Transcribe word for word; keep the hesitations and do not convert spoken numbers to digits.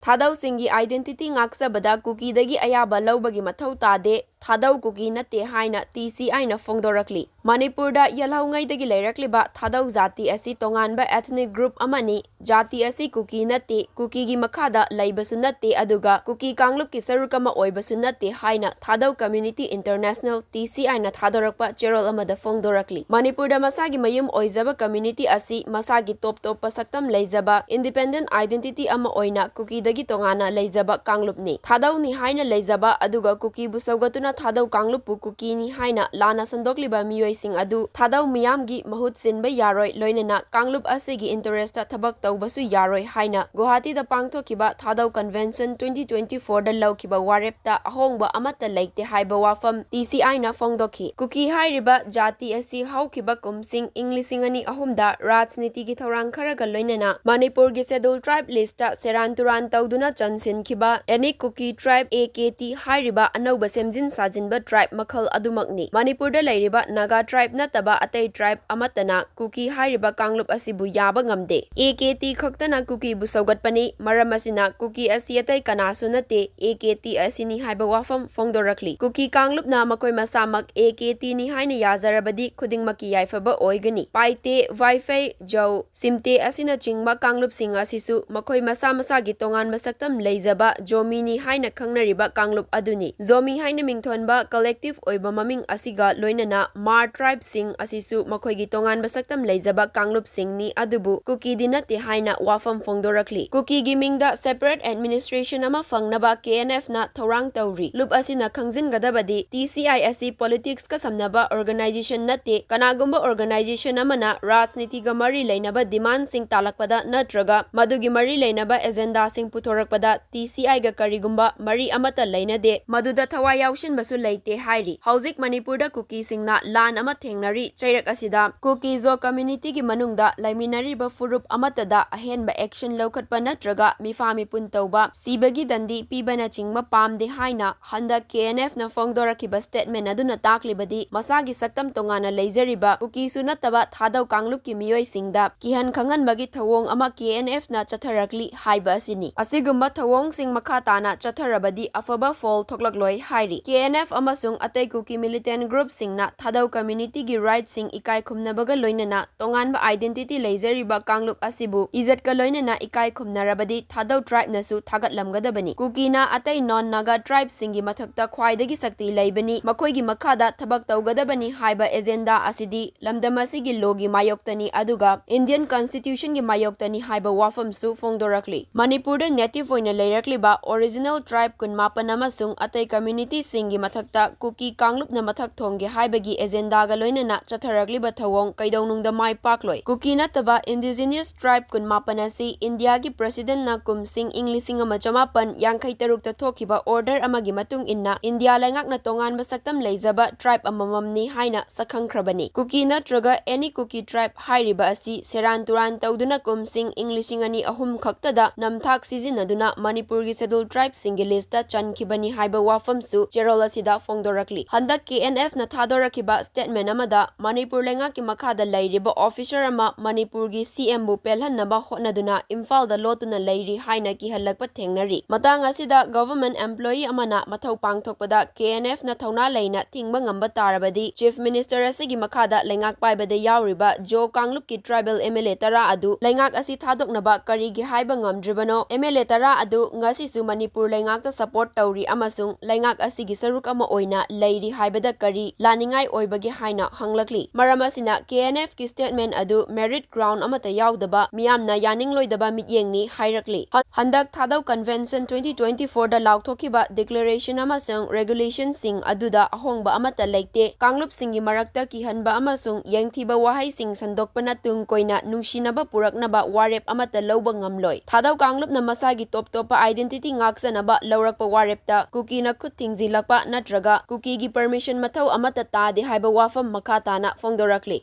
ꯊꯥꯗꯧꯁꯤꯡꯒꯤ identity ꯉꯥꯛꯆꯕꯗ ꯀꯨꯀꯤꯗꯒꯤ ꯑꯌꯥꯕ ꯂꯧꯕꯒꯤ ꯃꯊꯧ ꯇꯥꯗꯦ, ꯊꯥꯗꯧ ꯀꯨꯀꯤ ꯅꯠꯇꯦ ꯍꯥꯏꯅ TCIꯅ ꯐꯣꯡꯗꯣꯔꯛꯂꯤ꯫ ꯃꯅꯤꯄꯨꯔꯗ ꯌꯦꯜꯍꯧꯉꯩꯗꯒꯤ ꯂꯩꯔꯛꯂꯤꯕ ꯊꯥꯗꯧ ꯖꯥꯇꯤ ꯑꯁꯤ ꯇꯣꯉꯥꯟꯕ ethnic group ꯑꯃꯅꯤ꯫ ꯖꯥꯇꯤ ꯑꯁꯤ ꯀꯨꯀꯤ ꯅꯠꯇꯦ, ꯀꯨꯀꯤꯒꯤ ꯃꯈꯥꯗ ꯂꯩꯕꯁꯨ ꯅꯠꯇꯦ, ꯑꯗꯨꯒ ꯀꯨꯀꯤ ꯀꯥꯡꯂꯨꯞꯀꯤ ꯁꯔꯨꯛ ꯑꯃ ꯑꯣꯏꯕꯁꯨ ꯅꯠꯇꯦ ꯍꯥꯏꯅ ꯊꯥꯗꯧ Community International, TCIꯅ ꯊꯥꯗꯣꯔꯛꯄ ꯆꯦꯔꯣꯜ ꯑꯃꯗ ꯐꯣꯡꯗꯣꯔꯛꯂꯤ꯫ ꯃꯅꯤꯄꯨꯔꯗ ꯃꯁꯥꯒꯤ ꯃꯌꯨꯝ ꯑꯣꯏꯖꯕ community ꯑꯁꯤ ꯃꯁꯥꯒꯤ ꯇꯣꯞ ꯇꯣꯞꯄ ꯁꯛꯇꯝ ꯂꯩꯖꯕ independent identity ꯑꯃ ꯑꯣꯏꯅ ꯀꯨꯀꯤꯗꯒꯤ ꯇꯣꯉꯥꯟꯅ ꯂꯩꯖꯕ ꯀꯥꯡꯂꯨꯞꯅꯤ꯫ ꯊꯥꯗꯧꯅꯤ ꯍꯥꯏꯅ ꯂꯩꯖꯕ ꯑꯗꯨꯒ ꯀꯨꯀꯤꯕꯨ ꯁꯧꯒꯠꯇꯨꯅ ꯊꯥꯗꯧ ꯀꯥꯡꯂꯨꯞꯄꯨ ꯀꯨꯀꯤꯅꯤ ꯍꯥꯏꯅ ꯂꯥꯟꯅ ꯁꯟꯗꯣꯛꯂꯤꯕ ꯃꯤꯑꯣꯏꯁꯤꯡ ꯑꯗꯨ ꯊꯥꯗꯧ ꯃꯤꯌꯥꯝꯒꯤ ꯃꯍꯨꯠ ꯁꯤꯟꯕ ꯌꯥꯔꯣꯏ, ꯂꯣꯏꯅꯅ ꯀꯥꯡꯂꯨꯞ ꯑꯁꯤꯒꯤ interestꯇ ꯊꯕꯛ ꯇꯧꯕꯁꯨ ꯌꯥꯔꯣꯏ ꯍꯥꯏꯅ ꯒꯨꯋꯥꯍꯥꯇꯤꯗ ꯄꯥꯡꯊꯣꯛꯈꯤꯕ ꯊꯥꯗꯧ Convention twenty twenty fourꯗ ꯂꯧꯈꯤꯕ ꯋꯥꯔꯦꯞꯇ ꯑꯍꯣꯡꯕ ꯑꯃꯠꯇ ꯂꯩꯇꯦ ꯍꯥꯏꯕ ꯋꯥꯐꯝ TCIꯅ ꯐꯣꯡꯗꯣꯛꯈꯤ꯫ ꯀꯨꯀꯤ ꯍꯥꯏꯔꯤꯕ ꯖꯥꯇꯤ ꯑꯁꯤ ꯍꯧꯈꯤꯕ ꯀꯨꯝꯁꯤꯡ ꯏꯪ ꯂꯤꯁꯤꯡ ꯑꯅꯤ ꯑꯍꯨꯝꯗ ꯔꯥꯖꯅꯤꯇꯤꯒꯤ ꯊꯧꯔꯥꯡ ꯈꯔꯒ ꯂꯣꯏꯅꯅ ꯃꯅꯤꯄꯨꯔꯒꯤ Scheduled Tribe listꯇ ꯁꯦꯔꯥꯟ ꯇꯨꯔꯥꯟ ꯇꯧꯗꯨꯅ ꯆꯟꯁꯤꯟꯈꯤꯕ Ethnic Kuki Tribe, AKT, ꯍꯥꯏꯔꯤꯕ ꯑꯅꯧꯕ ꯁꯦꯝꯖꯤꯟ ꯁꯥꯖꯤꯟꯕ tribe ꯃꯈꯜ ꯑꯗꯨꯃꯛꯅꯤ꯫ ꯃꯅꯤꯄꯨꯔꯗ ꯂꯩꯔꯤꯕ ꯅꯥꯒꯥ tribe ꯅꯠꯇꯕ ꯑꯇꯩ tribe ꯑꯃꯠꯇꯅ ꯀꯨꯀꯤ ꯍꯥꯏꯔꯤꯕ ꯀꯥꯡꯂꯨꯞ ꯑꯁꯤꯕꯨ ꯌꯥꯕ ꯉꯝꯗꯦ꯫ AKT ꯈꯛꯇꯅ ꯀꯨꯀꯤꯕꯨ ꯁꯧꯒꯠꯄꯅꯤ꯫ ꯃꯔꯝ ꯑꯁꯤꯅ ꯀꯨꯀꯤ ꯑꯁꯤ ꯑꯇꯩ ꯀꯅꯥꯁꯨ ꯅꯠꯇꯦ, AKT ꯑꯁꯤꯅꯤ ꯍꯥꯏꯕ ꯋꯥꯐꯝ ꯐꯣꯡꯗꯣꯔꯛꯂꯤ꯫ ꯀꯨꯀꯤ ꯀꯥꯡꯂꯨꯞꯅ ꯃꯈꯣꯏ ꯃꯁꯥꯃꯛ AKTꯅꯤ ꯍꯥꯏꯅ ꯌꯥꯖꯔꯕꯗꯤ ꯈꯨꯗꯤꯡꯃꯛꯀꯤ ꯌꯥꯏꯐꯕ ꯑꯣꯏꯒꯅꯤ꯫ ꯄꯥꯏꯇꯦ, ꯋꯥꯏꯐꯩ, ꯖꯧ, ꯁꯤꯝꯇꯦ ꯑꯁꯤꯅꯆꯤꯡꯕ ꯀꯥꯡꯂꯨꯞꯁꯤꯡ ꯑꯁꯤꯁꯨ ꯃꯈꯣꯏ ꯃꯁꯥ ꯃꯁꯥꯒꯤ ꯇꯣꯉꯥꯟꯕ ꯁꯛꯇꯝ ꯂꯩꯖꯕ ꯖꯣꯃꯤꯅꯤ ꯍꯥꯏꯅ ꯈꯪꯅꯔꯤꯕ ꯀꯥꯡꯂꯨꯞ ꯑꯗꯨꯅꯤ꯫ ꯖꯣꯃꯤ ꯍꯥꯏꯅ ꯃꯤꯡꯊꯣꯟꯕ collective ꯑꯣꯏꯕ ꯃꯃꯤꯡ ꯑꯁꯤꯒ ꯂꯣꯏꯅꯅ ꯃꯥꯔ tribeꯁꯤꯡ ꯑꯁꯤꯁꯨ ꯃꯈꯣꯏꯒꯤ ꯇꯣꯉꯥꯟꯕ ꯁꯛꯇꯝ ꯂꯩꯖꯕ ꯀꯥꯡꯂꯨꯞꯁꯤꯡꯅꯤ, ꯑꯗꯨꯕꯨ ꯀꯨꯀꯤꯗꯤ ꯅꯠꯇꯦ ꯍꯥꯏꯅ ꯋꯥꯐꯝ ꯐꯣꯡꯗꯣꯔꯛꯂꯤ꯫ ꯀꯨꯀꯤꯒꯤ ꯃꯤꯡꯗ separate administration ꯑꯃ ꯐꯪꯅꯕ KNFꯅ ꯊꯧꯔꯥꯡ ꯇꯧꯔꯤ꯫ ꯂꯨꯞ ꯑꯁꯤꯅ ꯈꯪꯖꯤꯟꯒꯗꯕꯗꯤ, TCI ꯑꯁꯤ politicsꯀ ꯁꯝꯅꯕ organization ꯅꯠꯇꯦ꯫ ꯀꯅꯥꯒꯨꯝꯕ organization ꯑꯃꯅ ꯔꯥꯖꯅꯤꯇꯤꯒ ꯃꯔꯤ ꯂꯩꯅꯕ demandꯁꯤꯡ ꯇꯥꯜꯂꯛꯄꯗ ꯅꯠꯇ꯭ꯔꯒ ꯃꯗꯨꯒꯤ ꯃꯔꯤ ꯂꯩꯅꯕ agendaꯁꯤꯡ ꯄꯨꯊꯣꯔꯛꯄꯗ TCIꯒ ꯀꯔꯤꯒꯨꯝꯕ ꯃꯔꯤ ꯑꯃꯠꯇ ꯂꯩꯅꯗꯦ꯫ ꯃꯗꯨꯗ ꯊꯋꯥꯏ ꯌꯥꯎꯁꯤꯟꯕ ꯁꯨ ꯂꯩꯇꯦ ꯍꯥꯏꯔꯤ꯫ ꯍꯧꯖꯤꯛ ꯃꯅꯤꯄꯨꯔꯗ ꯀꯨꯀꯤꯁꯤꯡꯅ ꯂꯥꯟ ꯑꯃ ꯊꯦꯡꯅꯔꯤ꯫ ꯆꯩꯔꯛ ꯑꯁꯤꯗ ꯀꯨꯀꯤ ꯖꯣ community ꯒꯤ ꯃꯅꯨꯡꯗ ꯂꯩꯃꯤꯟꯅꯔꯤꯕ ꯐꯨꯔꯨꯞ ꯑꯃꯠꯇꯗ ꯑꯍꯦꯟꯕ action ꯂꯧꯈꯠꯄ ꯅꯠꯇ꯭ꯔꯒ ꯃꯤꯐꯥ ꯃꯤꯄꯨꯟ ꯇꯧꯕ, ꯁꯤꯕꯒꯤ ꯗꯟꯗꯤ ꯄꯤꯕꯅꯆꯤꯡꯕ ꯄꯥꯝꯗꯦ ꯍꯥꯏꯅ ꯍꯟꯗꯛ K N F ꯅ ꯐꯣꯡꯗꯣꯔꯛꯈꯤꯕ statement ꯑꯗꯨꯅ ꯇꯥꯛꯂꯤꯕꯗꯤ ꯃꯁꯥꯒꯤ ꯁꯛꯇꯝ ꯇꯣꯉꯥꯟꯅ ꯂꯩꯖꯔꯤꯕ ꯀꯨꯀꯤꯁꯨ ꯅꯠꯇꯕ ꯊꯥꯗꯧ ꯀꯥꯡꯂꯨꯞꯀꯤ ꯃꯤꯑꯣꯏꯁꯤꯡꯗ ꯀꯤꯍꯟ ꯈꯪꯍꯟꯕꯒꯤ ꯊꯧꯑꯣꯡ ꯑꯃ K N F ꯅ ꯆꯠꯊꯔꯛꯂꯤ ꯍꯥꯏꯕ ꯑꯁꯤꯅꯤ꯫ ꯑꯁꯤꯒꯨꯝꯕ ꯊꯧꯑꯣꯡꯁꯤꯡ ꯃꯈꯥ ꯇꯥꯅ ꯆꯠꯊꯔꯕꯗꯤ ꯑꯐꯕ ꯐꯣꯜ ꯊꯣꯛꯂꯛꯂꯣꯏ ꯍꯥꯏꯔꯤ꯫ K N F ꯑꯃꯁꯨꯡ ꯑꯇꯩ ꯀꯨꯀꯤ militant group ꯁꯤꯡꯅ ꯊꯥꯗꯧ community ꯒꯤ right ꯁꯤꯡ ꯏꯀꯥꯏ ꯈꯨꯝꯅꯕꯒ ꯂꯣꯏꯅꯅ ꯇꯣꯉꯥꯟꯕ identity ꯂꯩꯖꯔꯤꯕ ꯀꯥꯡꯂꯨꯞ ꯑꯁꯤꯕꯨ ꯏꯖꯠꯀ ꯂꯣꯏꯅꯅ ꯏꯀꯥꯏ ꯈꯨꯝꯅꯔꯕꯗꯤ ꯊꯥꯗꯧ tribe ꯅꯁꯨ ꯊꯥꯒꯠꯂꯝꯒꯗꯕꯅꯤ꯫ ꯀꯨꯀꯤꯅ ꯑꯇꯩ non Naga tribe ꯁꯤꯡꯒꯤ ꯃꯊꯛꯇ ꯈ꯭ꯋꯥꯏꯗꯒꯤ ꯁꯛꯇꯤ ꯂꯩꯕꯅꯤ, ꯃꯈꯣꯏꯒꯤ ꯃꯈꯥꯗ ꯊꯕꯛ ꯇꯧꯒꯗꯕꯅꯤ ꯍꯥꯏꯕ agenda ꯑꯁꯤꯗꯤ ꯂꯝꯗꯝ ꯑꯁꯤꯒꯤ law ꯒꯤ ꯃꯥꯌꯣꯛꯇꯅꯤ, ꯑꯗꯨꯒ Indian Constitution ꯒꯤ ꯃꯥꯌꯣꯛꯇꯅꯤ ꯍꯥꯏꯕ ꯋꯥꯐꯝꯁꯨ ꯐꯣꯡꯗꯣꯔꯛꯂꯤ꯫ ꯃꯅꯤꯄꯨꯔꯗ native ꯑꯣꯏꯅ ꯂꯩꯔꯛꯂꯤꯕ original tribe ꯀꯨꯟꯃꯥꯄꯟ ꯑꯃꯁꯨꯡ ꯑꯇꯩ community ꯁꯤꯡꯒꯤ ꯃꯊꯛꯇ ꯀꯨꯀꯤ ꯀꯥꯡꯂꯨꯞꯅ ꯃꯊꯛ ꯊꯣꯡꯒꯦ ꯍꯥꯏꯕꯒꯤ agenda ꯒ ꯂꯣꯏꯅꯅ ꯆꯠꯊꯔꯛꯂꯤꯕ ꯊꯧꯑꯣꯡ ꯀꯩꯗꯧꯅꯨꯡꯗ ꯃꯥꯏ ꯄꯥꯛꯂꯣꯏ꯫ ꯀꯨꯀꯤ ꯅꯠꯇꯕ indigenous tribe ꯀꯨꯟꯃꯥꯄꯟ ꯑꯁꯤ ꯏꯟꯗꯤꯌꯥꯒꯤ president ꯅ ꯀꯨꯝꯁꯤꯡ ꯏꯪ ꯂꯤꯁꯤꯡ ꯑꯃ ꯆꯃꯥꯄꯟ ꯌꯥꯡꯈꯩ ꯇꯔꯨꯛꯇ ꯊꯣꯛꯈꯤꯕ order ꯑꯃꯒꯤ ꯃꯇꯨꯡ ꯏꯟꯅ ꯏꯟꯗꯤꯌꯥ ꯂꯩꯉꯥꯛꯅ ꯇꯣꯉꯥꯟꯕ ꯁꯛꯇꯝ ꯂꯩꯖꯕ tribe ꯑꯃꯃꯝꯅꯤ ꯍꯥꯏꯅ ꯁꯛꯈꯪꯈ꯭ꯔꯕꯅꯤ꯫ ꯀꯨꯀꯤ ꯅꯠꯇ꯭ꯔꯒ any ꯀꯨꯀꯤ tribe ꯍꯥꯏꯔꯤꯕ ꯑꯁꯤ ꯁꯦꯔꯥꯟ ꯇꯨꯔꯥꯟ ꯇꯧꯗꯨꯅ ꯀꯨꯝꯁꯤꯡ ꯏꯪ ꯂꯤꯁꯤꯡ ꯑꯅꯤ ꯑꯍꯨꯝ ꯈꯛꯇꯗ ꯅꯝꯊꯥꯛ ꯁꯤꯖꯤꯟꯅꯗꯨꯅ ꯃꯅꯤꯄꯨꯔꯒꯤ scheduled tribe ꯁꯤꯡꯒꯤ list ꯇ ꯆꯟꯈꯤꯕꯅꯤ ꯍꯥꯏꯕ ꯋꯥꯐꯝꯁꯨ ꯆꯦꯔꯣꯜ ꯑꯁꯤꯗ ꯐꯣꯡꯗꯣꯔꯛꯂꯤ꯫ ꯍꯟꯗꯛ K N F ꯅ ꯊꯥꯗꯣꯔꯛꯈꯤꯕ statement ꯑꯃꯗ ꯃꯅꯤꯄꯨꯔ ꯂꯩꯉꯥꯛꯀꯤ ꯃꯈꯥꯗ ꯂꯩꯔꯤꯕ officer ꯑꯃ ꯃꯅꯤꯄꯨꯔꯒꯤ C M ꯕꯨ ꯄꯦꯜꯍꯟꯅꯕ ꯍꯣꯠꯅꯗꯨꯅ ꯏꯝꯐꯥꯜꯗ ꯂꯣꯠꯇꯨꯅ ꯂꯩꯔꯤ ꯍꯥꯏꯅ ꯀꯤꯍꯜꯂꯛꯄ ꯊꯦꯡꯅꯔꯤ꯫ ꯃꯇꯥꯡ ꯑꯁꯤꯗ government employee ꯑꯃꯅ ꯃꯊꯧ ꯄꯥꯡꯊꯣꯛꯄꯗ K N F ꯅ ꯊꯧꯅꯥ ꯂꯩꯅ ꯊꯤꯡꯕ ꯉꯝꯕ ꯇꯥꯔꯕꯗꯤ Chief Minister ꯑꯁꯤꯒꯤ ꯃꯈꯥꯗ ꯂꯩꯉꯥꯛ ꯄꯥꯏꯕꯗ ꯌꯥꯎꯔꯤꯕ ꯖꯣ ꯀꯥꯡꯂꯨꯞꯀꯤ tribal M L A ꯇꯔꯥ ꯑꯗꯨ ꯂꯩꯉꯥꯛ ꯑꯁꯤ ꯊꯥꯗꯣꯛꯅꯕ ꯀꯔꯤꯒꯤ ꯍꯥꯏꯕ ꯉꯝꯗ꯭ꯔꯤꯕꯅꯣ? M L A ꯇꯔꯥ ꯑꯗꯨ ꯉꯁꯤꯁꯨ ꯃꯅꯤꯄꯨꯔ ꯂꯩꯉꯥꯛꯇ support ꯇꯧꯔꯤ ꯑꯃꯁꯨꯡ ꯂꯩꯉꯥꯛ ꯑꯁꯤꯒꯤ ꯁꯔꯨꯛ ꯑꯃ ꯑꯣꯏꯅ ꯂꯩꯔꯤ ꯍꯥꯏꯕꯗ ꯀꯔꯤ ꯂꯥꯅꯤꯡꯉꯥꯏ ꯑꯣꯏꯕꯒꯦ ꯍꯥꯏꯅ ꯍꯪꯂꯛꯂꯤ꯫ ꯃꯔꯝ ꯑꯁꯤꯅ K N F ꯀꯤ statement ꯑꯗꯨ merit ground ꯑꯃꯠꯇ ꯌꯥꯎꯗꯕ ꯃꯤꯌꯥꯝꯅ ꯌꯥꯅꯤꯡꯂꯣꯏꯗꯕ ꯃꯤꯠꯌꯦꯡꯅꯤ ꯍꯥꯏꯔꯛꯂꯤ꯫ ꯍꯟ-, ꯍꯟꯗꯛ ꯊꯥꯗꯧ convention twenty twenty-four ꯗ ꯂꯥꯎꯊꯣꯛꯈꯤꯕ declaration ꯑꯃꯁꯨꯡ regulation ꯁꯤꯡ ꯑꯗꯨꯗ ꯑꯍꯣꯡꯕ ꯑꯃꯠꯇ ꯂꯩꯇꯦ꯫ ꯀꯥꯡꯂꯨꯞꯁꯤꯡꯒꯤ ꯃꯔꯛꯇ ꯀꯤꯍꯟꯕ ꯑꯃꯁꯨꯡ ꯌꯦꯡꯊꯤꯕ ꯋꯥꯍꯩꯁꯤꯡ ꯁꯟꯗꯣꯛꯄꯅ ꯇꯨꯡ ꯀꯣꯏꯅ ꯅꯨꯡꯁꯤꯅꯕ ꯄꯨꯔꯛꯅꯕ ꯋꯥꯔꯦꯞ ꯑꯃꯠꯇ ꯂꯧꯕ ꯉꯝꯂꯣꯏ꯫ ꯊꯥꯗꯧ ꯀꯥꯡꯂꯨꯞꯅ ꯃꯁꯥꯒꯤ ꯇꯣꯞ ꯇꯣꯞꯄ identity ꯉꯥꯛꯆꯅꯕ ꯂꯧꯔꯛꯄ ꯋꯥꯔꯦꯞꯇ ꯀꯨꯀꯤꯅ ꯈꯨꯠ ꯊꯤꯡꯖꯤꯜꯂꯛꯄ ꯅꯠꯇ꯭ꯔꯒ ꯀꯨꯀꯤꯒꯤ permission ꯃꯊꯧ ꯑꯃꯠꯇ ꯇꯥꯗꯦ ꯍꯥꯏꯕ ꯋꯥꯐꯝ ꯃꯈꯥ ꯇꯥꯅ ꯐꯣꯡꯗꯣꯔꯛꯂꯤ꯫